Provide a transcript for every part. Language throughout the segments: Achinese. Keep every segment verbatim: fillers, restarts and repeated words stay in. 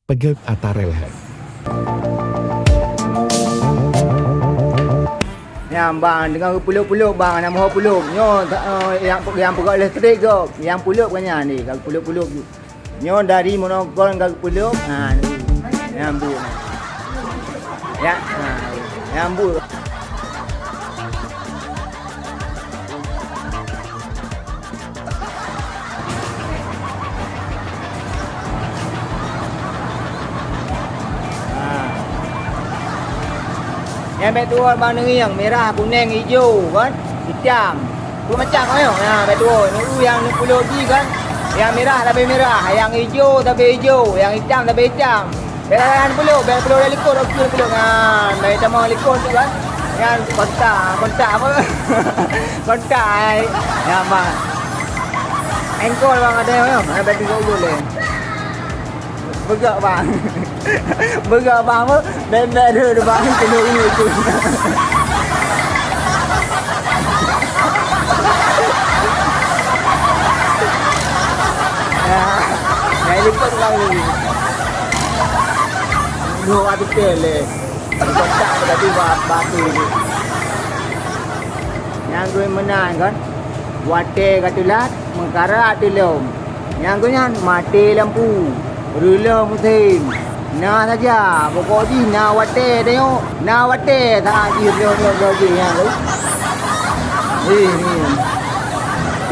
Peugét ata rel hai. Nyan bang, deungon geupulop-pulop bang, na meuho pulop. Nyoe, eh, nyang, nyang peugah listrik gob, nyang pulop kan nyan ni, ka geupulop-pulop. Nyoe dari meunoe kon ka geupulop. Ha, ni. Nyan bu. Ya, ha, nyan bu. Ha. Nyang bèk tuwoe bang neungieng, mirah, kunèng, ijo, kan? Itam. Dua macam, kan? Ha, bèk tuwoe. Neu nyang neupulop jih, kan? Nyang mirah sabe mirah, nyang ijo sabe ijo, nyang itam sabe itam. Bèk laén pulop, bèk pulop dari likot, oke pulop nyan. Bèk tamong likot tu kan. Nyan kontak, kontak apa? Kontak ai. Ya bang. Engkol bang ada ya. Ada tiga puluh leh. Beugak bang. Beugak bang apa? Bèk-bèk dulu bang. Kena urut tu. Ya. Ya, likot bang ni. Nyoe atu teh leh. Kontak tadi ba-, batu ni. Nyang keu meunan kan, watèe ka teulat, meukarat teulom. Nyang keu nyan, maté lampu, reuloh musém. Na saja, pokok jih na watèe tanyoe, na watèe saát jih reuloh-reuloh jih nyan tu. Hei, ni.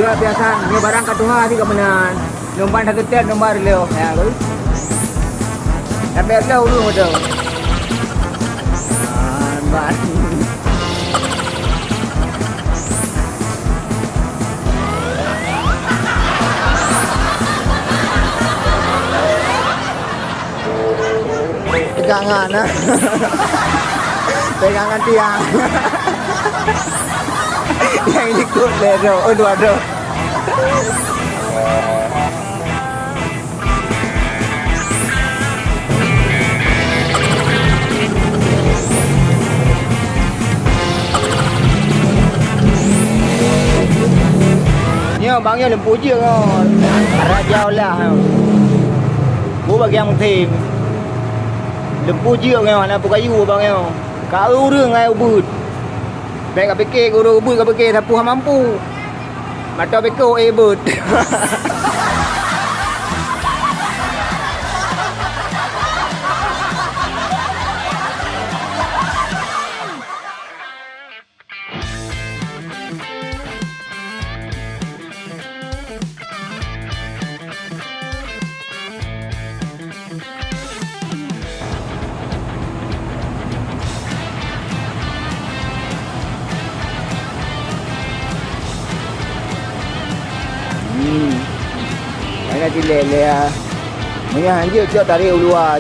Dak biasa, nyoe barang ka tuha jih ka meunan. Numpan sakeutét numpan reuloh, ya, tu. Tapi reuloh ureueng beutôi. Ah, ban. Pegangan, ah. Pegangan tiang. Nyang likot lé droe, oh, dua droe. Nyoe bang nyoe lempu jeuet ngon raja ulah. Bu bagian musim. Lempu jeuet ngon hana peukayu bang nyoe. Ka ureueng ngai ubeut. Bèk ka pike guru ubeut ka pike sapeue mampu. Mata beko eh beut. Hmm. Ada di lele ah. Meunyoe hanjeuet cok tarék u luwa.